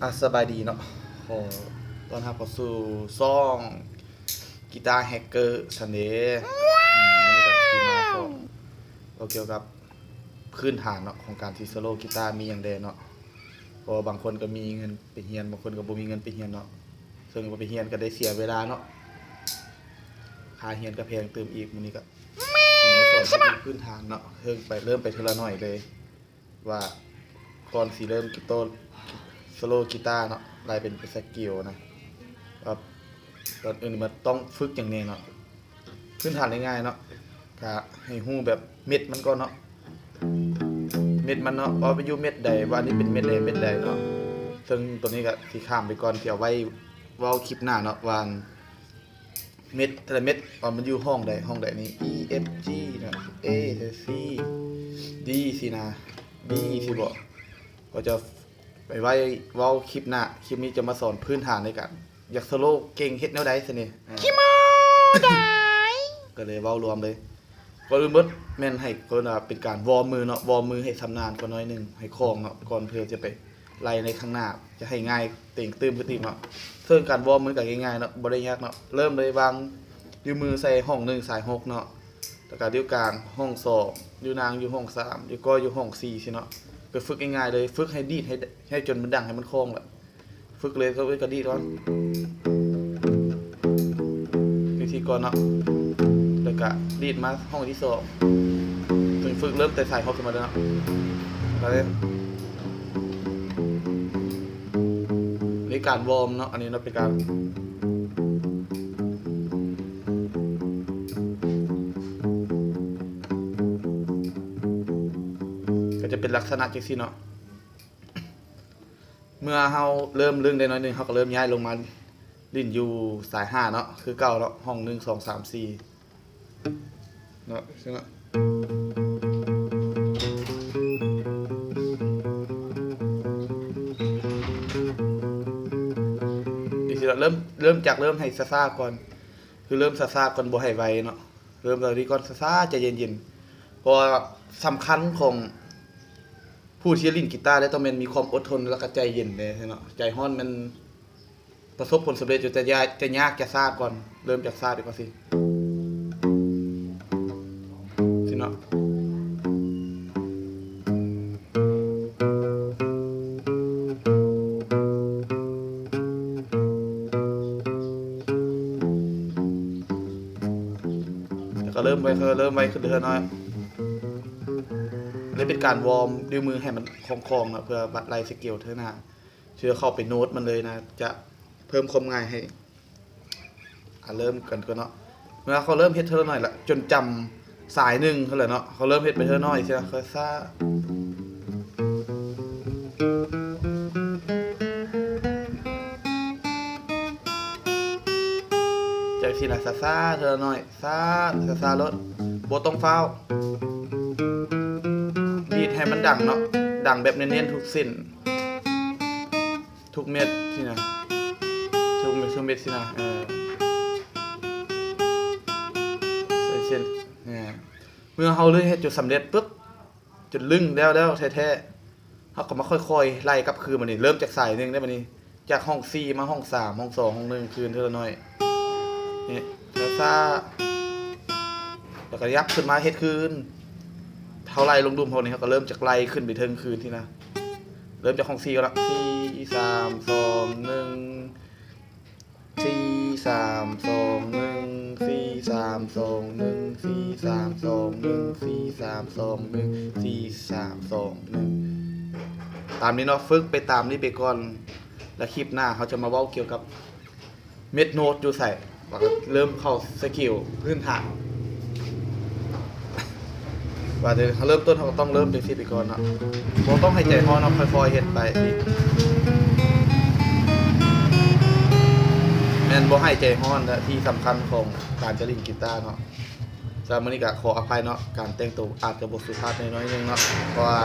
ອາ ສະບາຍດີເນາະ, ຂໍຕ້ອນຮັບເຂົ້າສູ່ຊ່ອງ Guitar Hacker Sunday. ອືມ ມື້ນີ້ກໍຊິມາເວົ້າກ່ຽວກັບພື້ນຖານເນາະ ຂອງການທີ່ໂຊໂລກີຕາມີຫຍັງແດ່ເນາະ, ເພາະວ່າບາງຄົນກໍມີເງິນໄປຮຽນ, ບາງຄົນກໍບໍ່ມີເງິນໄປຮຽນເນາະ, ເຊິ່ງວ່າໄປຮຽນກໍໄດ້ເສຍເວລາເນາະ, ຄ່າຮຽນກໍແພງຕື່ມອີກ. ມື້ນີ້ກໍຊິມາສອນວິທີພື້ນຖານເນາະ, ເລີ່ມໄປ ເລີ່ມໄປເທື່ອລະໜ້ອຍເລີຍ. ວ່າກ່ອນຊິເລີ່ມກິໂຕ ໂຊໂລກີຕາເນາະ, ໄລ່ເປັນສະເກວນະ, ວ່າກ່ອນອື່ນມັນຕ້ອງຝຶກຫຍັງແດ່ເນາະ. ພື້ນຖານງ່າຍໆເນາະ, ກະໃຫ້ຮູ້ແບບເມັດມັນກ່ອນເນາະ, ເມັດມັນເນາະ, ວ່າໄປຢູ່ເມັດໃດ, ວ່າອັນນີ້ເປັນເມັດໃດ ເມັດໃດເນາະ. ເຊິ່ງໂຕນີ້ກະຊິຂ້າມໄປກ່ອນ, ຊິເອົາໄວ້ເວົ້າຄລິບໜ້າເນາະ ວ່າ ເມັດ ແຕ່ລະເມັດວ່າມັນຢູ່ຫ້ອງໃດ ຫ້ອງໃດນີ້ E F G ນະ A C D ຊີ້ນະ B ຊີ້ບໍ, ກໍຈະໄປໄວ້ເວົ້າຄລິບໜ້າ. ຄລິບນີ້ຈະມາສອນພື້ນຖານໃນການ ຢາກໂຊໂລເກັ່ງເຮັດແນວໃດຊັ້ນນີ້ ຂີ້ໂມ້ດາຍ. ກໍເລີຍເວົ້າລວມເລີຍ. ກ່ອນອື່ນເບິດແມ່ນໃຫ້ ເອີ້ນວ່າເປັນການວອມມືເນາະ, ວອມມືໃຫ້ຊຳນານກ່ອນໜ້ອຍໜຶ່ງ ໃຫ້ຄ່ອງເນາະ, ກ່ອນເພື່ອຈະໄປ ໄລ່ໃນຂ້າງໜ້າຈະໃຫ້ງ່າຍເຕັງຕື່ມຂຶ້ນອີກເນາະ. ເຊິ່ງການວອມມັນກໍງ່າຍໆເນາະ, ບໍ່ໄດ້ຍາກເນາະ. ເລີ່ມເລີຍ ວາງນິ້ວມືໃສ່ຫ້ອງໜຶ່ງ ສາຍຫົກເນາະ, ແລ້ວກໍນິ້ວກາງຫ້ອງສອງ, ນິ້ວນາງຢູ່ຫ້ອງສາມ, ນິ້ວກ້ອຍຢູ່ຫ້ອງສີ່ຊີ້ເນາະ. ກໍຝຶກງ່າຍໆເລີຍ, ຝຶກໃຫ້ດີດໃຫ້ ໃຫ້ຈົນມັນດັງ ໃຫ້ມັນຄ່ອງລະ. ຝຶກເລີຍ ເຂົາເອີ້ນກະດີດກ່ອນ ວິທີກ່ອນເນາະ, ແລ້ວກະດີດມາຫ້ອງທີສອງ. ເຊິ່ງຝຶກເລີ່ມແຕ່ສາຍຫົກຂຶ້ນມາເລີຍເນາະ, ກະເລີຍ ນີ້ການວອມເນາະ, ອັນນີ້ເນາະເປັນການ ກໍຈະເປັນລັກສະນະຈັ່ງຊີ້ເນາະ. ເມື່ອເຮົາເລີ່ມລຶ້ງໄດ້ໜ້ອຍໜຶ່ງ ເຮົາກໍເລີ່ມຍ້າຍລົງມາຫຼິ້ນຢູ່ສາຍຫ້າເນາະ ຄືເກົ່າເນາະ, ຫ້ອງໜຶ່ງ ສອງ ສາມ ສີ່ເນາະ ຈັ່ງຊີ້ເນາະ. ຈັ່ງຊີ້ເນາະ ເລີ່ມ ເລີ່ມຈາກ ເລີ່ມໃຫ້ຊ້າໆກ່ອນ, ຄືເລີ່ມຊ້າໆກ່ອນ ບໍ່ໃຫ້ໄວເນາະ, ເລີ່ມແບບນີ້ກ່ອນ ຊ້າໆ ໃຈເຢັນໆ. ເພາະວ່າສຳຄັນຂອງ ຜູ້ທີ່ຫຼິ້ນກີຕາໄດ້ຕ້ອງແມ່ນມີຄວາມອົດທົນ ແລ້ວກໍໃຈເຢັນແດ່ເນາະ, ໃຈຮ້ອນແມ່ນປະສົບຜົນສຳເລັດຢູ່ ແຕ່ຢ່າ ຈະຍາກຈະຊ້າກ່ອນ, ເລີ່ມຈາກຊ້າດີກວ່າຊິ ຊິເນາະ. ແລ້ວກໍເລີ່ມໄວ ເລີ່ມໄວຂຶ້ນເລື້ອຍໆ ເລີຍເປັນການວອມນິ້ວມືໃຫ້ມັນຄ່ອງໆເນາະ ເພື່ອບັດໄລ່ສະເກວເທື່ອໜ້າ ເພື່ອເຂົ້າໄປໂນ້ດມັນເລີຍນະ ຈະເພີ່ມຄວາມງ່າຍໃຫ້. ອ່າ ເລີ່ມກັນກ່ອນເນາະ, ເມື່ອເຂົາເລີ່ມເຮັດເທື່ອໜ້ອຍລະ ຈົນຈຳສາຍໜຶ່ງຫັ້ນແຫຼະເນາະ, ເຂົາເລີ່ມເຮັດໄປເທື່ອໜ້ອຍເທື່ອ ຄ່ອຍຊ້າ ຈັ່ງຊີ້ນະ, ຊ້າໆ ເທື່ອໜ້ອຍ ຊ້າ ຊ້າໆໂລດ ບໍ່ຕ້ອງຟ້າວ. ດີດໃຫ້ມັນດັງເນາະ, ດັງແບບເນັ້ນໆທຸກເສັ້ນ ທຸກເມັດຊີ້ນະ, ທຸກເມັດ ທຸກເມັດຊີ້ນະ ເອີ ເຊັ່ນ ເມື່ອເຮົາເລີຍເຮັດຈົນສຳເລັດປຶບ ຈົນລຶ້ງແລ້ວໆແທ້ໆ ເຮົາກໍມາຄ່ອຍໆໄລ່ກັບຄືນ. ບາດນີ້ເລີ່ມຈາກສາຍໜຶ່ງເດ້ ບາດນີ້ ຈາກຫ້ອງສີ່ມາຫ້ອງສາມ ຫ້ອງສອງ ຫ້ອງໜຶ່ງ ຄືນເທື່ອລະໜ້ອຍ ນີ້ ຊ້າໆ ແລ້ວກໍຍັບຂຶ້ນມາເຮັດຄືນ. ເຮົາໄລ່ລົງດຸ່ມເຮົານີ້ ເຮົາກໍເລີ່ມຈາກໄລ່ຂຶ້ນໄປເທິງຄືນຊີ້ນະ, ເລີ່ມຈາກຫ້ອງສີ່ກ່ອນລະ ສີ່ ສາມ ສອງ ໜຶ່ງ ສີ່ ສາມ ສອງ ໜຶ່ງ ສີ່ ສາມ ສອງ ໜຶ່ງ ສີ່ ສາມ ສອງ ໜຶ່ງ ສີ່ ສາມ ສອງ ໜຶ່ງ ສີ່ ສາມ ສອງ ໜຶ່ງ ຕາມນີ້ເນາະ. ຝຶກໄປຕາມນີ້ໄປກ່ອນ ແລ້ວຄລິບໜ້າເຮົາຈະມາເວົ້າກ່ຽວກັບເມັດໂນ້ດຢູ່ໃສ ແລ້ວກໍເລີ່ມເຂົ້າສະກິວພື້ນຖານ. ວ່າແຕ່ເຮົາເລີ່ມຕົ້ນ ເຮົາກໍຕ້ອງເລີ່ມຈັ່ງຊີ້ໄປກ່ອນເນາະ, ບໍ່ຕ້ອງໃຫ້ໃຈຮ້ອນເນາະ, ຄ່ອຍໆເຮັດໄປ. ແມ່ນບໍ່ໃຫ້ໃຈຮ້ອນແຫຼະ ທີ່ສຳຄັນຂອງການຈະຫຼິ້ນກີຕາເນາະ. ສຳລັບມື້ນີ້ກໍຂໍອະໄພເນາະ, ການແຕ່ງໂຕອາດຈະບໍ່ສຸພາບແດ່ໜ້ອຍໜຶ່ງເນາະ, ເພາະວ່າ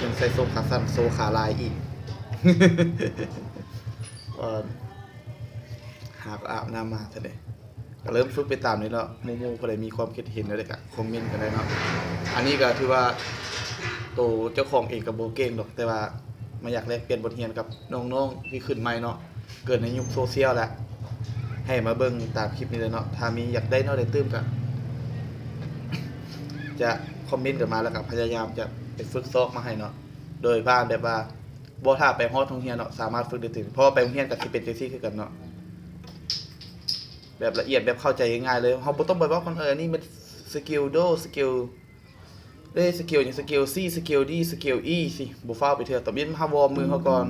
ຍັງໃສ່ໂສ້ງຂາສັ້ນ ໂຊຂາລາຍອີກ. ຫາກໍອາບນ້ຳມາຊະເດ. ກໍເລີ່ມຝຶກໄປຕາມນີ້ເນາະ, ໝູ່ໆຜູ້ໃດມີຄວາມຄິດເຫັນແນວໃດກໍຄອມເມັນກັນໄດ້ເນາະ. ອັນນີ້ກໍຖືວ່າໂຕເຈົ້າຂອງເອງກໍບໍ່ເກັ່ງດອກ, ແຕ່ວ່າ ມາຢາກແລກປ່ຽນບົດຮຽນກັບນ້ອງໆທີ່ຂຶ້ນໃໝ່ເນາະ ເກີດໃນຍຸກໂຊຊຽວແຫຼະ ໃຫ້ມາເບິ່ງຕາມຄລິບນີ້ເລີຍເນາະ. ຖ້າມີຢາກໄດ້ແນວໃດຕື່ມກະຈະຄອມເມັນກັນມາ ແລ້ວກະພະຍາຍາມຈະໄປຝຶກຊອກມາໃຫ້ເນາະ. ໂດຍຜ່ານແບບວ່າບໍ່ຖ້າໄປຮອດໂຮງຮຽນເນາະ ສາມາດຝຶກໄດ້ເຕັມ ເພາະວ່າໄປໂຮງຮຽນກະຊິເປັນຈັ່ງຊີ້ຄືກັນເນາະ ແບບລະອຽດ ແບບເຂົ້າໃຈງ່າຍໆເລີຍ. ເຮົາບໍ່ຕ້ອງໄປເວົ້າກັນ ເອີ ອັນນີ້ແມ່ນສະກິວໂດ ສະກິວເດ ສະກິວຫຍັງ ສະກິວຊີ ສະກິວດີ ສະກິວອີ ຊິບໍ່ຟ້າວໄປເທື່ອ. ຕອນນີ້ມາວອມມືເຮົາກ່ອນ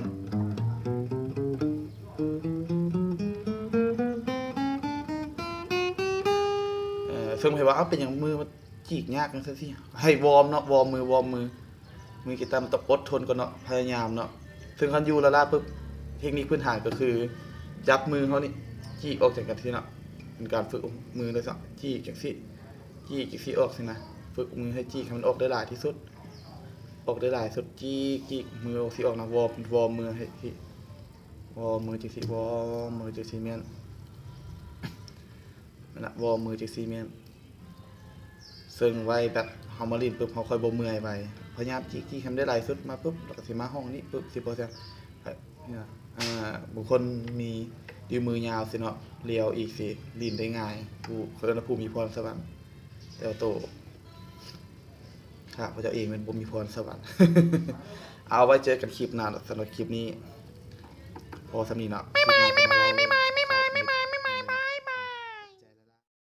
ເອີ ເຊິ່ງໃຜວ່າ ເອົ້າ ເປັນຫຍັງມືມັນຈີກຍາກຈັ່ງຊັ້ນຊິ ໃຫ້ວອມເນາະ ວອມມື ວອມມື. ມືກີຕາມັນຕ້ອງອົດທົນກ່ອນເນາະ ພະຍາຍາມເນາະ. ເຊິ່ງຄັນຢູ່ລ້າໆປຶບ ເທັກນິກພື້ນຖານກໍຄື ຈັບມືເຮົານີ້ ຈີກອອກຈາກກັນຊີ້ເນາະ ເປັນການຝຶກມືໂດຍສາ ຈີກຈັ່ງຊີ້ ຈີກຈັ່ງຊີ້ອອກຊີ້ນະ. ຝຶກມືໃຫ້ຈີກໃຫ້ມັນອອກໄດ້ຫຼາຍທີ່ສຸດ ອອກໄດ້ຫຼາຍສຸດ ຈີກ ຈີກມືອອກ ຊິອອກນະ ວອມ ວອມມືໃຫ້ ວອມມືຈັ່ງຊີ້ ວອມມືຈັ່ງຊີ້ ແມ່ນ ນັ້ນລະ ວອມມືຈັ່ງຊີ້ແມ່ນ ເຊິ່ງໄວ ແບບເຮົາມາຫຼິ້ນປຶບ ເຮົາຄ່ອຍບໍ່ເມື່ອຍໄວ. ພະຍາຍາມຈີກ ຈີກໃຫ້ມັນໄດ້ຫຼາຍສຸດ ມາປຶບ ແລ້ວກໍຊິມາຫ້ອງນີ້ປຶບ ຊິບໍ່ແຊງ ອ່າ ບາງຄົນມີນິ້ວມືຍາວຊີ້ເນາະ ລຽວອີກຊີ້ ຫຼິ້ນໄດ້ງ່າຍ ຜູ້ ເຂົາເອີ້ນວ່າຜູ້ມີພອນສະຫວັນ ແຕ່ວ່າໂຕ ຂ້າພະເຈົ້າເອງແມ່ນບໍ່ມີພອນສະຫວັນ. ເອົາ ໄວ້ເຈີກັນຄລິບໜ້າເນາະ ສຳລັບຄລິບນີ້ພໍສ່ຳນີ້ເນາະ ຄລິບໜ້າ